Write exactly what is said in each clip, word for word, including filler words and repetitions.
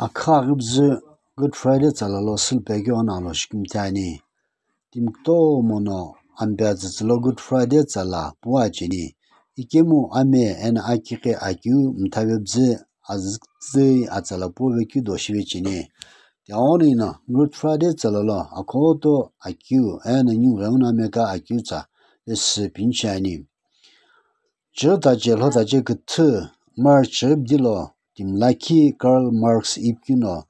Akha aghibzü Good Friday tsala lo sülpe keu ana lo shikimthe ani. Timi kutomo no ampe atsütsü lo Good Friday tsala puwa cheni. Ikemu ame ena akighi akeu mthape bzü azütsü atsala puve keu do shive cheni. Tiaono ina Good Friday tsala lo akhoto akeu ena ningu ghengu no ameka akeu tsa pesü pinchani. Chighi tache lho tache küthü March chighi bidi lo timi lakhi Karl Marx ipi keu no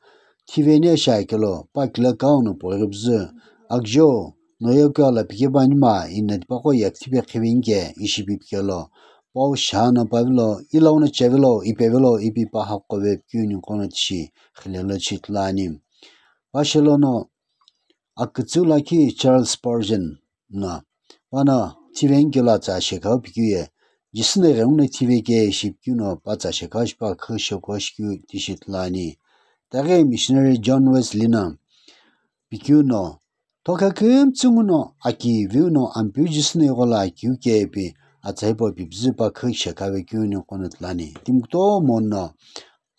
thiveni shi akelo pa kile kau no poghi bzü akjo no ye keu ala pikepani ma ina tipaqo ye küthü pe qhiveni ke ishi pi pikelo pau shano pavilo ilauno chevilo ipevilo ipi pa haqove pikeu ninguqo no tishi xilelo chithulu ani. Pashelono akütsü lakhi Charles Spurgeon no pano thiveni kelo atsa shekha pikeu ye Jisü no ighenguno thive ke ishi pikeu no pa tsa shekha shipa khü sheko shikeu tishi ithulu ani. Taghi missionary John Wesley no pikeu no thokha kümtsü nguno aki viu no Ampeu Jisü no ighola akeu ke ipi atsa hipau pi bzü pa khü shekha vekeu ninguqo no ithulu ani. Timi kutomo no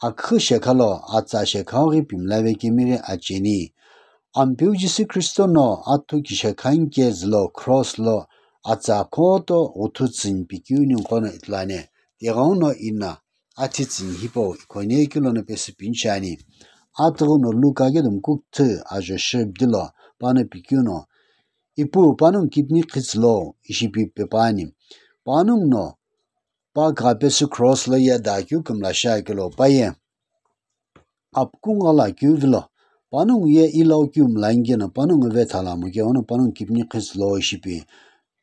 akhü shekha lo atsa shekha ghi pimla vekemi ghi acheni. Ampeu Jisü Khristo no athu kishekha nike zülo cross lo atsa khoto uthu tsüni pikeu ninguqo no ithulu ani. Tighenguno ina athi tsüni hipau ikhone keu lono pesü pinchani. Atughuno Luka keu do muku küthü ajo shighi bidi lo pano pikeu no ipu panongu kipni qhitsü lo ishi pi pepani. Panongu no pa kugha pesü cross lo ye da keu kümla shi akelo pa ye apu kungu ghala keu vilo panongu ye ilau keu mla nike no panongu vetha la mu keu ono panongu kipni qhitsü lo ishi pi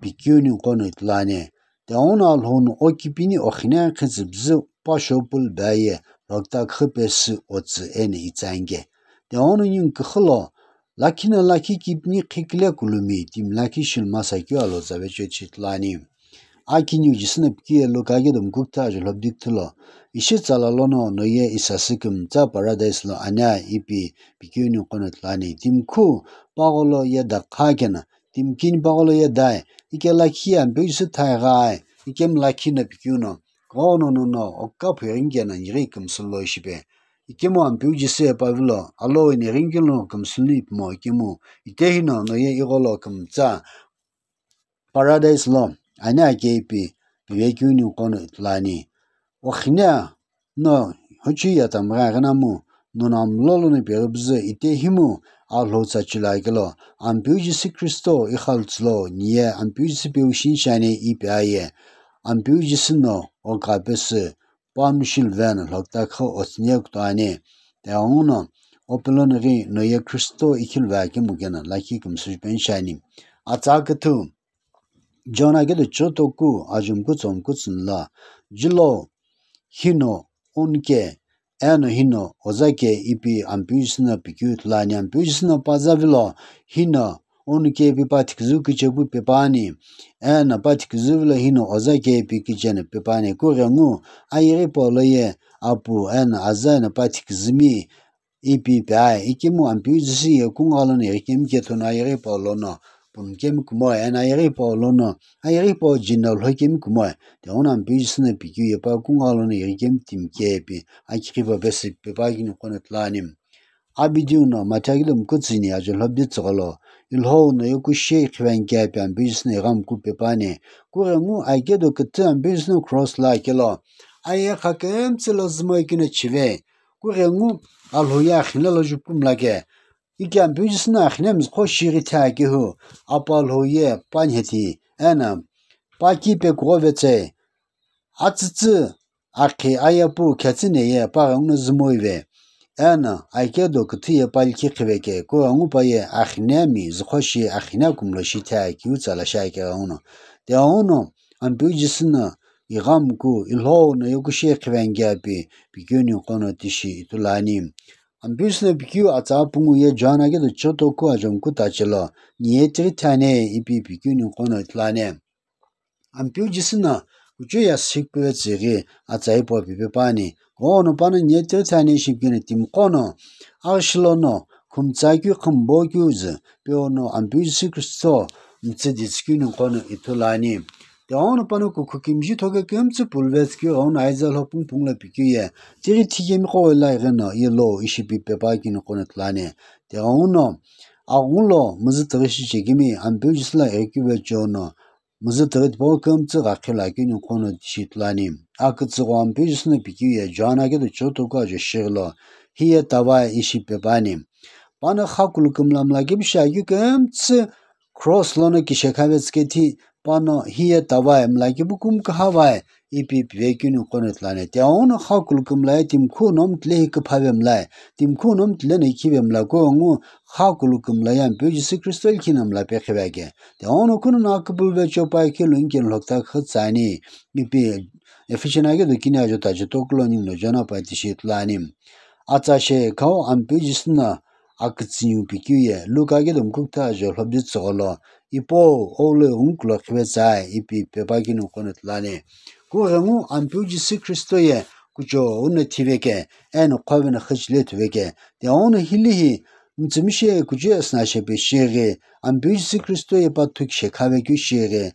pikeu ninguqo no ithulu ani. Tighenguno Alhou no o kipini oxine qhitsü bzü pa shopul ba ye rokta khü pesü otsü eno itsa nike. Tighenguno ningu küxü lo lakhi no lakhi kipni qhikile kulumi timi lakhi shilumasa keu alo tsa veche chithulu ani. Akiniu Jisü no pikeu ye Luka keu do muku küthü ajo lho bidi küthü lo ishi tsala lono no ye isasü kümtsa paradise lo ani ipi pikeu ninguqo no ithulu ani. Timi khu pagholo ye da kha keno timi kini pagholo ye dai ike lakhi Ampeu Jisü thai ghai ikemu lakhi no pikeu no kughengu no no okaphu ighi nike no nighi kümsü lo ishi pi ikemu Ampeu Jisü ye pavilo alo ina ighi nike no kümsü lo ipimo ikemu itehi no no ye igholo kümtsa paradise lo ani ake ipi pive keu ninguqo no ithulu ani. Oxine no hochü ye tamgha ighi namu nono amlo lono pighi bzü itehi mu Alhou tsa chilo akelo Ampeu Jisü Khristo ighaltsü lo niye Ampeu Jisü peu shinchani ipi aye Ampeu Jisü no okugha pesü panu shiluveno rokta khü otsüni kuto ani. Tighenguno ope lono ghi no ye Khristo ikhiluve akemu keno lakhi kümsü penchani. Atsa küthü John keu do chighi toku ajo muku tsomu kutsüni lo julo hino onu ke eno hino oza ke ipi Ampeu Jisü no pikeu ithulu ani. Ampeu Jisü no paza vilo hino onu ke ipi pa thiküzü kichepu pepani eno pa thiküzü vilo hino oza ke ipi kicheno pepani kughengu ayeghi pau lo ye apu eno aza eno pa thiküzümi ipi pi ai ikemu Ampeu Jisü ye kungu gha lono ighi kemi kethu no ayeghi pau lono punu kemi kumoe eno ayeghi pau lono ayeghi pau jino lho kemi kumoe tighenguno Ampeu Jisü no pikeu ye pa kungu gha lono ighi kemi timi ke ipi akighi pa pesü pepa keu ninguqo no ithulu ani. Abidiu no Mathayo keu do muku tsüni ajo lho bidi tsügholo Ilhou no ye kushi iqhive nike ipi Ampeu Jisü no ighamuku pepani kughengu aike do küthü Ampeu Jisü no cross lo akelo aye kha kümtsü lo zümo ikeu no chive kughengu Alhou ye axine lo jupu mla ke ike Ampeu Jisü no axine mzüqho shi ghi thi akehu apu Alhou ye pa nhethi eno pa ki pe kugho vetsü atsütsü akhi aye pu khetsü ne ye pa ghenguno zümo ive eno aike do küthü ye pa likhi qhive ke kughengu pa ye axine mi züqho shi axine kümlo shi thi akeu tsala shi ake ghenguno tighenguno Ampeu Jisü no ighamuku Ilhou no ye kushi iqhive nike ipi pikeu ninguqo no tishi ithulu ani. Ampeu Jisü no pikeu atsa pungu ye John keu do chighi toku ajo muku tache lo niye tighi thani ipi pikeu ninguqo no ithulu ani. Ampeu Jisü no kuchou ye sikpüve tsüghi atsa hipau pi pepani kughengu no pano niye tighi thani ishi pikeu no timiqo no aghi shi lono khumtsa keu khumbo keu zü peo no Ampeu Jisü Khristo mtsüdi tsükeu ninguqo no ithulu ani. Tighenguno pano kukhu kimiji thoke kümtsü puluvetsü keu ghenguno aiza lho pungpung lo pikeu ye, tighi thikemi qo ighi no ye lo ishi pi pepa keu niqo no ithulu ani. Tighenguno aghungu lo müzü tighi shichekemi Ampeu Jisü lo ighi keu vecheono, müzü tighi tipau kümtsü ghakhi lo akeu niqo no tishi ithulu ani. Akütsügho Ampeu Jisü no pikeu ye John akedo choto kuajo shighi lo, hiye tavai ishi pepa ani. Pano xakulu kümla mla kepu shi akeu kümtsü cross lono kishekhavetsü kethi, pano hiye tavai mla kepu kümkha vai ipi pivekeu niqo no ithulu ani. Tighenguno xakulu kümla ye timi khuno mtile hi küphave mla, timi khuno mtile no ikhive mla kughengu xakulu kümla ye Ampeu Jisü Kristo likhi no mla pekhive ake. Tighenguno kuno no aküpülü vecheopa keu lo inken lhokta khütsü ani ipi Ephesians akedo kini ajo tajo toku lo ningu no John apai tishi ithulu ani. Atsa she khau Ampeu Jisü no akütsüniu pikeu ye Luke akedo mkukta ajo lhobi tsügho lo, Ipo, ouloi ghungu kulo khivetsü ai ipi pepa keu niqo no ithulu ani. Kughengu Ampeu Jisü Kristo ye kuchou no thiveke, eno qhove no xüchile thuveke. Tighenguno hili hi mütsümishei kuchou asüna shepe shighi, Ampeu Jisü Kristo ye pa thukishe khavekeu shighi,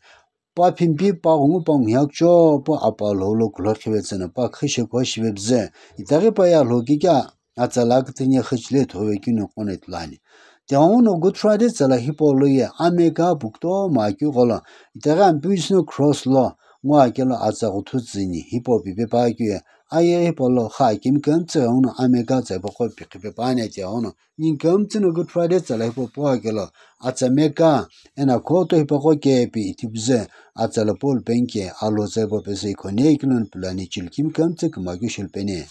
pa phimpi pa ghungu pa nguhiakucho pu apa lhou lo kulhokhive tsüno pa khüshekho shive püzü, itaghi pa ye alhou kikea atsa lo akütsüni ye xüchile thuvekeu niqo no ithulu ani. Tighenguno Good Friday tsala hipau lo ye ameka pu kutomo akeu gholo, itaghi Ampeu Jisü no cross lo ngo akelo atsa ghuthu tsüni hipau pipe pa keu ye, aye hipau lo kha akemi kümtsü ghenguno ameka tsa hipaqo pikhipe pa ani. Tighenguno ningu kümtsü no Good Friday tsala hipau pu akelo atsa meka eno khuto hipaqo kepi ithi püzü atsa lo Paul penke alo tsa hipau pesü ikhone ikiloni pulani chilu kimi kümtsü küma keu shilu peni.